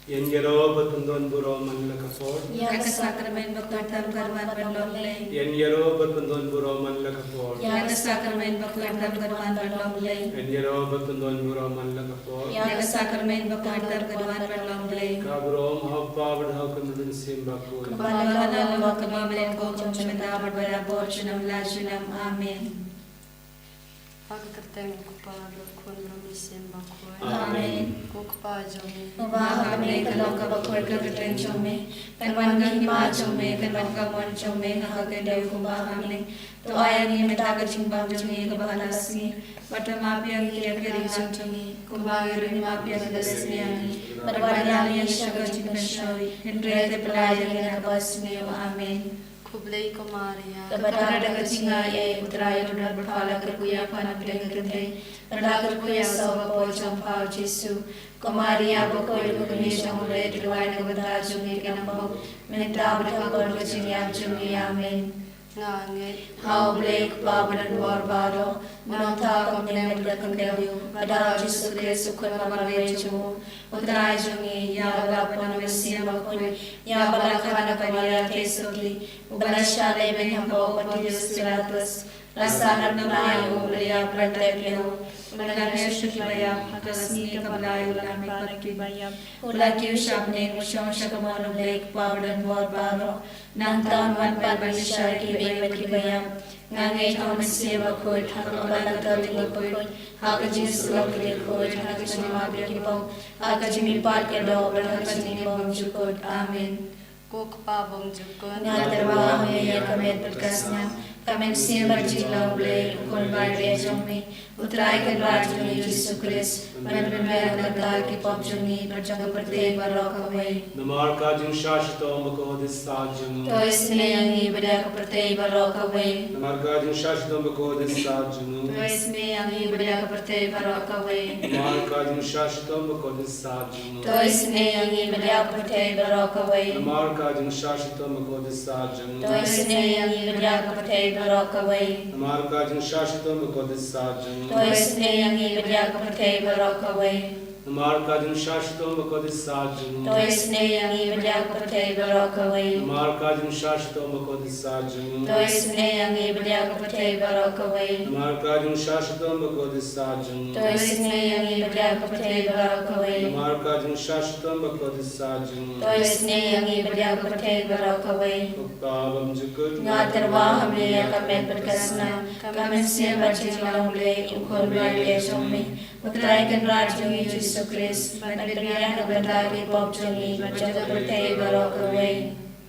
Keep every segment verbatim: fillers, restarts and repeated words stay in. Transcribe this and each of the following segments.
Ïa ngi ruh bad pyndon burom man la ka por. Ïa ka sakramen bakhuid tam ka wan ban long lei. Ïa ngi ruh bad pyndon burom man la ka por. Ïa ka sakramen bakhuid tam ka wan ban long lei. Ïa ngi ruh bad pyndon burom man la ka por. Ïa ka sakramen bakhuid tam ka wan ban long lei. Ka burom ha u Kpa bad ha u Khun bad ha u Mynsiem Bakhuid. Kumba la long, kumba la ïaid, kumjuh mynta bad barabor junom la junom. Amen. Ha ka kyrteng u Kpa bad u Khun bad u Mynsiem Bakhuid. Amen. Ko Kpa jong ngi. Uba ha bneng, kan long kaba khuid ka kyrteng jong me. Kan wan ka hima jong me, kan long ka mon jong me ha ka khyndew kumba ha bneng. To ai ïa ngi mynta ka jingbam jong ngi kaba ha la ka sngi. Bad to map ïa ngi ïa ka ri jong ngi, kumba ngi ruh ngi map ïa ki ba sngewsih ïa ngi. Bad wat ïa ngi sha ka jingpynshoi, hynrei to pyllait ïa ngi na kaba sniew. Amen. Khublei ko Maria, kaba don da ka jingaiei, U Trai u don bad pha, la kyrkhu ïa pha na pdeng ki khyndai, bad la kyrkhu ïa u sawdong bapoh jong pha u Jisu. Ko Maria bakhuid, ko kmie jong U Blei, to duwai na ka bynta jong ngi ki nongpop, mynta bad ha ka por ka jingïap jong ngi. Amen. Nga ngeit ha U Blei U Kpa badonbor baroh, u nongthaw ka bneng bad ka khyndew, bad ha u Jisu Khrist u Khun ba marwei jong u, U Trai jong ngi, ïa uba la pynmynsiem bakhuid, ïa uba la kha na ka Maria theisotti, uba la shah lehbeiñ hapoh u Pontius Pilatus, la sahnarphna ïa u, u la ïap, u la tep ïa u, u la lyer sha kiba ïap, ha ka sngi kaba lai u la mih pat na kiba ïap, u la kiew sha bneng, u shong sha ka mon U Blei U Kpa badonbor baroh. Nangta un wan pat ban bishar ïa ki baieit bad ki baïap. Nga ngeit ha U Mynsiem Bakhuid, ha ka Ummat Katholik bakhuid, ha ka jingsylloh ki riewkhuid, ha ka jingmap ïa ki pop, ha ka jingmihpat ka doh, bad ha ka jingim bymjukut. Amen. Ko Kpa bymjukut, nga tyrwa ha me ïa ka met bad ka snam, ka mynsiem bad jinglong U Blei, U Khun ba ïeit jong me, U Trai Kynrad jong ngi U Jisu Khrist, ban pynbiang na ka bynta ki pop jong ngi bad jong ka pyrthei baroh kawei. Namar ka jingshah shitom bakordit sah jong u, to isynei ïa ngi bad ïa ka pyrthei baroh kawei. Namar ka jingshah shitom bakordit sah jong u, to isynei ïa ngi bad ïa ka pyrthei baroh kawei. Namar ka jingshah shitom bakordit sah jong u, to isynei ïa ngi bad ïa ka pyrthei baroh kawei. Namar ka jingshah shitom bakordit sah jong u, to isynei ïa ngi bad ïa ka pyrthei baroh kawei. Namar ka jingshah shitom bakordit sah jong u, to isynei ïa ngi bad ïa ka pyrthei baroh kawei. Namar ka jingshah shitom bakordit sah jong u, to isynei ïa ngi bad ïa ka pyrthei baroh kawei. Namar ka jingshah shitom bakordit sah jong u, to isynei ïa ngi bad ïa ka pyrthei baroh kawei. Namar ka jingshah shitom bakordit sah jong u, to isynei ïa ngi bad ïa ka pyrthei baroh kawei. Namar ka jingshah shitom bakordit sah jong u, to isynei ïa ngi bad ïa ka pyrthei baroh kawei. Ko Kpa bymjukut, nga tyrwa ha me ïa ka met bad ka snam, ka mynsiem bad jinglong U Blei, U Khun ba ïeit jong me, U Trai Kynrad jong ngi U Jisu Khrist, ban pynbiang na ka bynta ki pop jong ngi bad jong ka pyrthei baroh kawei.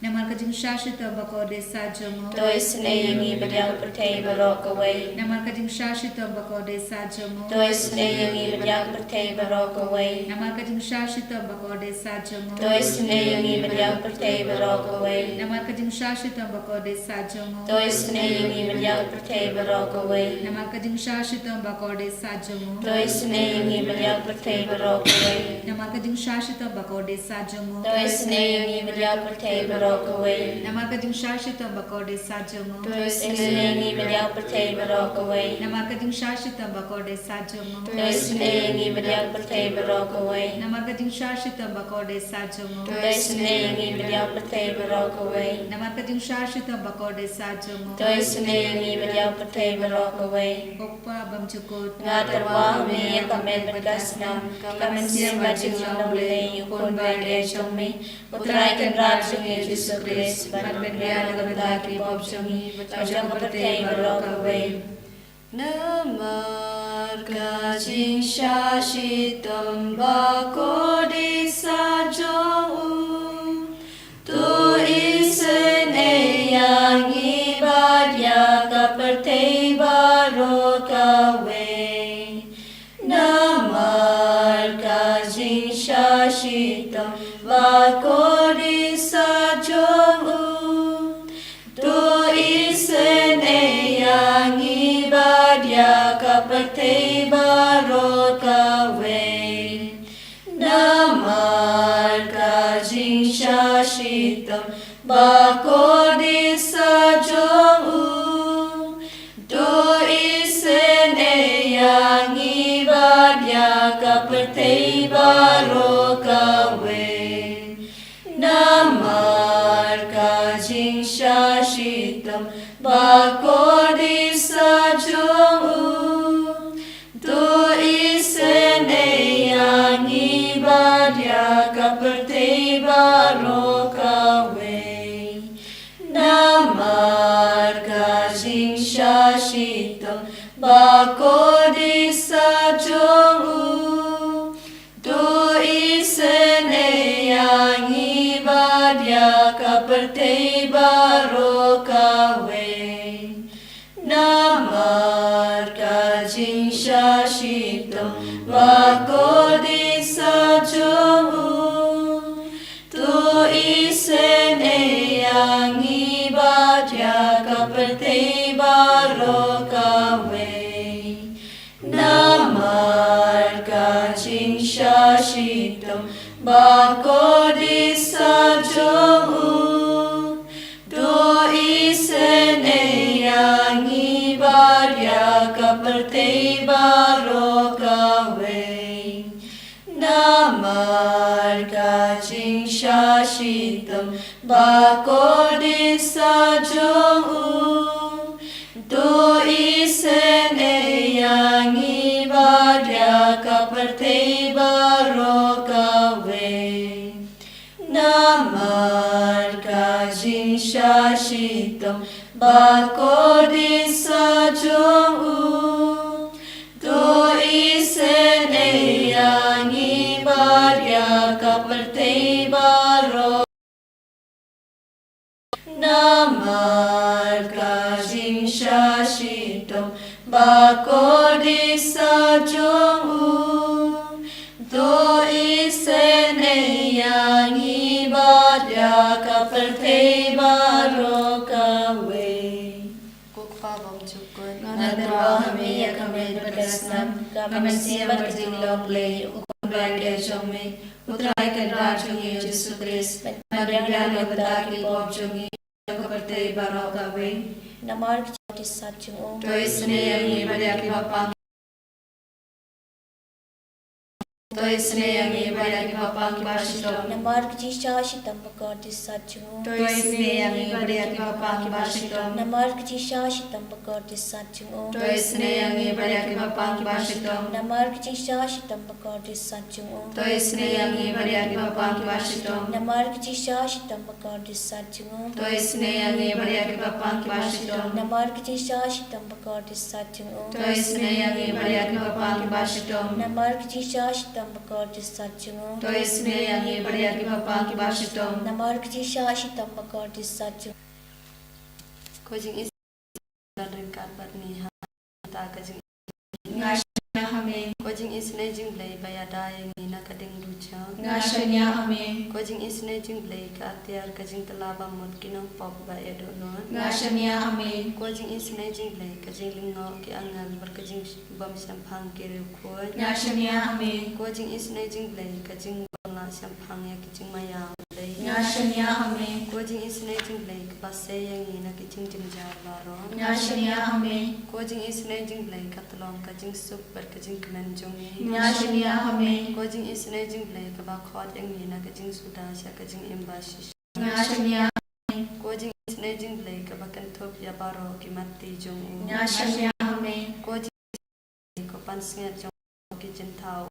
Namar ka jingshah shitom bakordit sah jong u, to isynei ïa ngi bad ïa ka pyrthei baroh kawei. Namar ka jingshah shitom bakordit sah jong u, to isynei ïa ngi bad ïa ka pyrthei baroh kawei. Namar ka jingshah shitom bakordit sah jong u, to isynei ïa ngi bad ïa ka pyrthei baroh kawei. Namar ka jingshah shitom bakordit sah jong u, to isynei ïa ngi bad ïa ka pyrthei baroh kawei. Namar ka jingshah shitom bakordit sah jong u, to isynei ïa ngi bad ïa ka pyrthei baroh kawei. Namar ka jingshah shitom bakordit sah jong u, to isynei ïa ngi bad ïa ka pyrthei baroh kawei. Namar ka jingshah shitom bakordit sah jong u, to isynei ïa ngi bad ïa ka pyrthei baroh kawei. Namar ka jingshah shitom bakordit sah jong u, to isynei ïa ngi bad ïa ka pyrthei baroh kawei. Namar ka jingshah shitom bakordit sah jong u, to isynei ïa ngi bad ïa ka pyrthei baroh kawei. Namar ka jingshah shitom bakordit sah jong u, to isynei ïa ngi bad ïa ka pyrthei baroh kawei. Ko Kpa bymjukut, nga tyrwa ha me ïa ka met bad ka snam, ka mynsiem bad jinglong U Blei, U Khun ba ïeit jong me, U Trai Kynrad jong ngi U Jisu Khrist, ban pynbiang na ka bynta ki pop jong ngi bad jong ka pyrthei baroh kawei. Namar ka jingshah shitom bakordit sah jong u, to isynei ïa ngi bad ïa ka pyrthei baroh kawei. Namar ka jingshah shitom bakordit sah jong u, to isynei ïa ngi bad ïa ka pyrthei baroh kawei. Namar ka jingshah shitom bakordit sah jong u, to isynei ïa ngi bad ïa ka pyrthei baroh kawei. baroh kawei. Namar ka jingshah shitom ba kordit sa jong u, to isynei ïa ngi bad ïa ka pyrthei baroh kawei. Namar ka jingshah shitom ba kordit sa jong u, to isynei ïa ngi bad ïa ka pyrthei baroh kawei. Namar ka jingshah shitom ba kordit sa jong u, to isynei ïa ngi bad ïa ka pyrthei baroh kawei. Namar ka jingshah shitom ba kordit sa jong u, to isynei ïa ngi bad ïa ka pyrthei baroh kawei. Namar ka jingshah shitom ba kordit sa jong u, to isynei ïa ngi bad ïa ka pyrthei baroh. Namar ka jingshah shitom ba kordit sa jong u, to isynei ïa ngi bad ïa ka pyrthei baroh kawei. Ko Kpa bymjukut, ngan kynthoh ha me ïa ka met bad ka snam, ka mynsiem bad ka jinglong Blei, u Khun ba ïeit jong me, U Trai Kynrad jong ngi U Jisu Khrist, ban pynbiang ïa ka bynta ki pop jong ngi, jong ka pyrthei baroh kawei. Namar ka jingkordit sa jong u, to isynei ïa ngi bad ïa kiba pang. To isynei ïa ngi bad ïa kiba pang kiba shitom. Namar ka jingshah shitom ba kordit sa jong u, to isynei ïa ngi bad ïa kiba pang kiba shitom. Namar ka jingshah shitom ba kordit sa jong u, to isynei ïa ngi bad ïa kiba pang kiba shitom. Namar ka jingshah shitom ba kordit sa jong u, to isynei ïa ngi bad ïa kiba pang kiba shitom. Namar ka jingshah shitom ba kordit sa jong u, to isynei ïa ngi bad ïa kiba pang kiba shitom. Namar ka jingshah shitom ba kordit sa jong u, to isynei ïa ngi bad ïa kiba pang kiba shitom. Namar ka jingshah shitom ba kordit sa jong u, to isynei ïa ngi bad ïa kiba pang kiba shitom. Namar ka jingshah shitom ba kordit sa jong u. Ko jingis- Don ryngkat bad ngi ha ta ka jing- Nga shaniah ha me. Ko jingisynei jong U Blei ba ïada ïa ngi na ka diengduh jong. Nga shaniah ha me. Ko jingisynei jong U Blei ka atiar ka jingkylla bamut ki nongpop ba ïeit dohnud. Nga shaniah ha me. Ko jingisynei jong U Blei ka jinglyngngoh ki angel bad ka jingbymshemphang ki riewkhuid. Nga shaniah ha me. Ko jingisynei jong U Blei ka jingbymlah shemphang ïa ki jingmaïa U Blei. Nga shaniah ha me. Ko jingisynei jong U Blei kaba sei ïa ngi na ki jingjynjar baroh. Nga shaniah ha me. Ko jingisynei jong U Blei ka tyllong ka jingsuk bad ka jingkmen jong ngi. Nga shaniah ha me. Ko jingisynei jong U Blei kaba khot ïa ngi na ka jingsuda sha ka jingim ba shisha. Nga shaniah ha me. Ko jingisynei jong U Blei kaba kynthup ïa baroh ki matti jong u. Nga shaniah ha me. Ko jing- ko pansngiat jong ki jingthaw.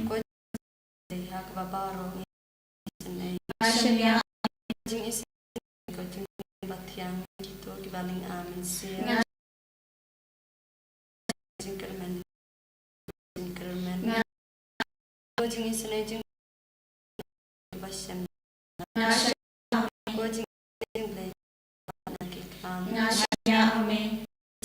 Ko jing- ha kaba baroh ngi isynei. Nga shaniah. Ko jingisynei, ko jingim ba thiang kito kiba lynga mynsiem. Nga jingkyrmen, jingkyrmen. Nga- Ko jingisynei jong U Blei ba shem. Nga shaniah ha me. Ko jingisynei jong U Blei ba na ki kam. Nga shaniah ha me.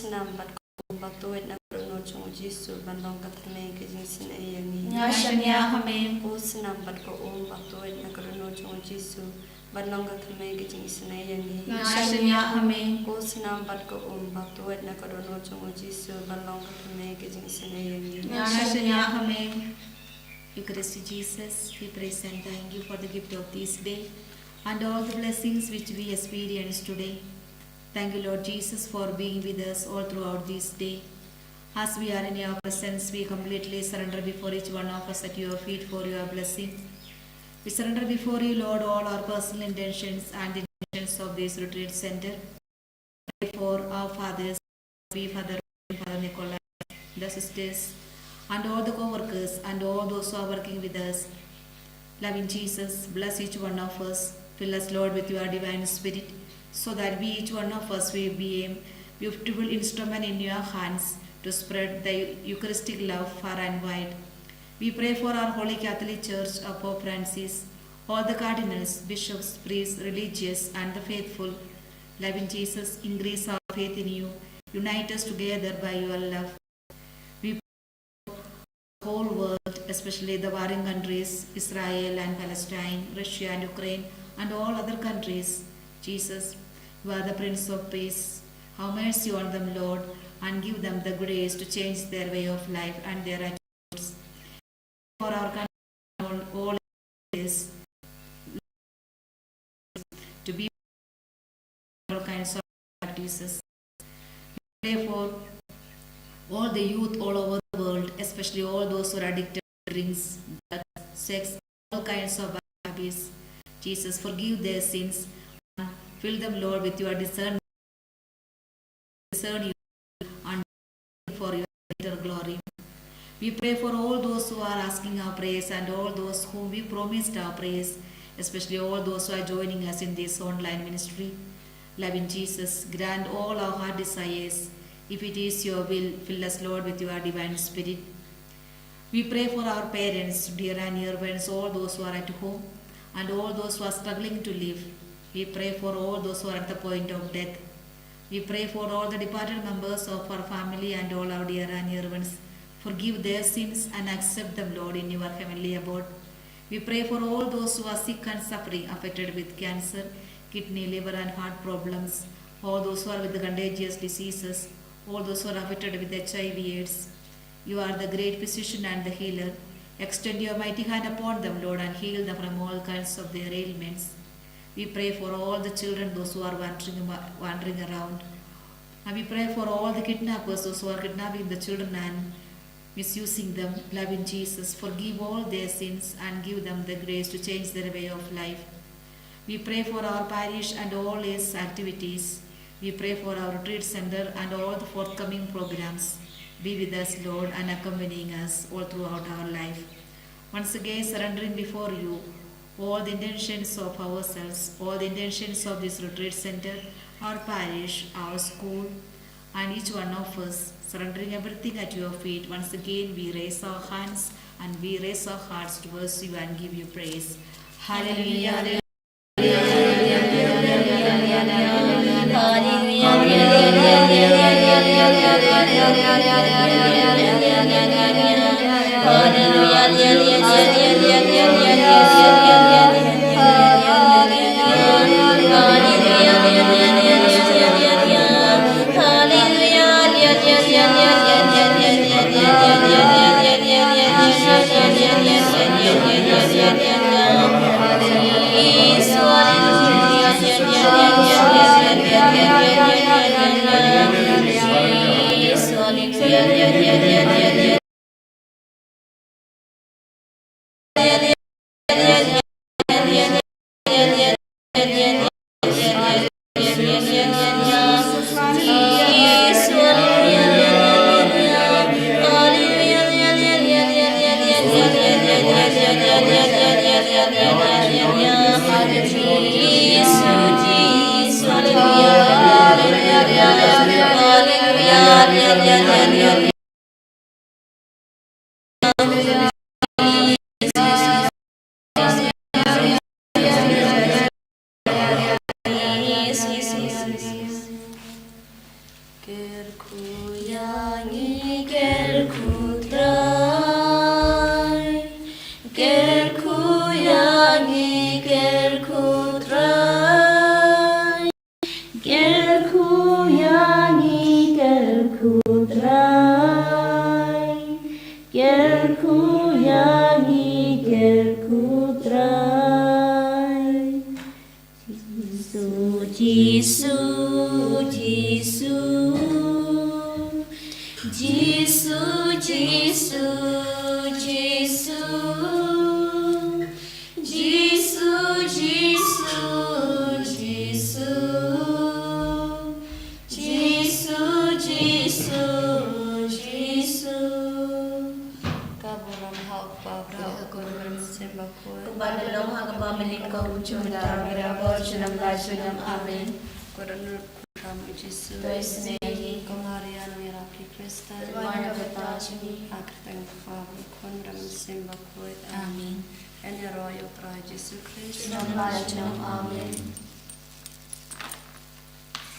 Snam bad ka um ba tuid na ka dohnud jong U Jisu ban long ka thymmei ka jingisynei ïa ngi. Nga shaniah ha me. Ko snam bad ka um ba tuid na ka dohnud jong U Jisu ban long ka thymmei ka jingisynei ïa ngi. Nga shaniah ha me. Ko snam bad ka um ba tuid na ka dohnud jong U Jisu ban long ka thymmei ka jingisynei ïa ngi. Nga shaniah ha me. Eucharistic Jesus, we praise and thank you for the gift of this day and all the blessings which we experience today. Thank you, Lord Jesus, for being with us all throughout this day. As we are in your presence, we completely surrender before each one of us at your feet for your blessing. We surrender before you, Lord, all our personal intentions and the intentions of this retreat center. Pray for our fathers, Father, Father Nicholas, the sisters, and all the co-workers, and all those who are working with us. Loving Jesus, bless each one of us. Fill us, Lord, with your divine spirit, so that we, each one of us, will be a beautiful instrument in your hands to spread the Eucharistic love far and wide. We pray for our Holy Catholic Church, our Pope Francis, all the cardinals, bishops, priests, religious, and the faithful. Loving Jesus, increase our faith in you. Unite us together by your love. We pray for the whole world, especially the warring countries, Israel and Palestine, Russia and Ukraine, and all other countries. Jesus, you are the Prince of Peace. Have mercy on them, Lord, and give them the grace to change their way of life and their attitudes. For our country, all, all this to be all kinds of practices. We pray for all the youth all over the world, especially all those who are addicted to drinks, drugs, sex, all kinds of bad habits. Jesus, forgive their sins and fill them, Lord, with your discernment, discern you and for your greater glory. We pray for all those who are asking our prayers and all those whom we promised our prayers, especially all those who are joining us in this online ministry. Loving Jesus, grant all our heart desires. If it is your will, fill us, Lord, with your divine spirit. We pray for our parents, dear and near ones, all those who are at home, and all those who are struggling to live. We pray for all those who are at the point of death. We pray for all the departed members of our family and all our dear and near ones. Forgive their sins and accept them, Lord, in your heavenly abode. We pray for all those who are sick and suffering, affected with cancer, kidney, liver, and heart problems, all those who are with the contagious diseases, all those who are affected with H I V AIDS. You are the great physician and the healer. Extend your mighty hand upon them, Lord, and heal them from all kinds of their ailments. We pray for all the children, those who are wandering, wandering around. And we pray for all the kidnappers, those who are kidnapping the children and misusing them. Loving Jesus, forgive all their sins and give them the grace to change their way of life. We pray for our parish and all its activities. We pray for our retreat center and all the forthcoming programs. Be with us, Lord, and accompanying us all throughout our life. Once again, surrendering before you all the intentions of ourselves, all the intentions of this retreat center, our parish, our school, and each one of us, surrendering everything at your feet. Once again, we raise our hands and we raise our hearts towards you and give you praise. Hallelujah. Kyrkhu ïa ngi, kyrkhu Trai. Kyrkhu ïa ngi, kyrkhu Trai. Kyrkhu ïa ngi, kyrkhu Trai. Kyrkhu ïa ngi, kyrkhu Trai. Jisu, Jisu, Jisu. Jisu, Jisu, Jisu. Jisu, Jisu, Jisu. Jisu, Jisu, Jisu. Ka burom ha u Kpa, ha u Khun, ha u Mynsiem Bakhuid. Kum jumta, mira bor junom la junom. Amen. Ko don ruh khun Jisu. To isynei ïa ngi. Ko Maria nongïarap ki Khristan. Duwai na ka bynta jong ngi. Ha ka kyrteng u Kpa bad u Khun bad u Mynsiem Bakhuid. Amen. Amen. Yn ïaroh ïa u Trai Jisu Khrist. Junom la junom. Amen.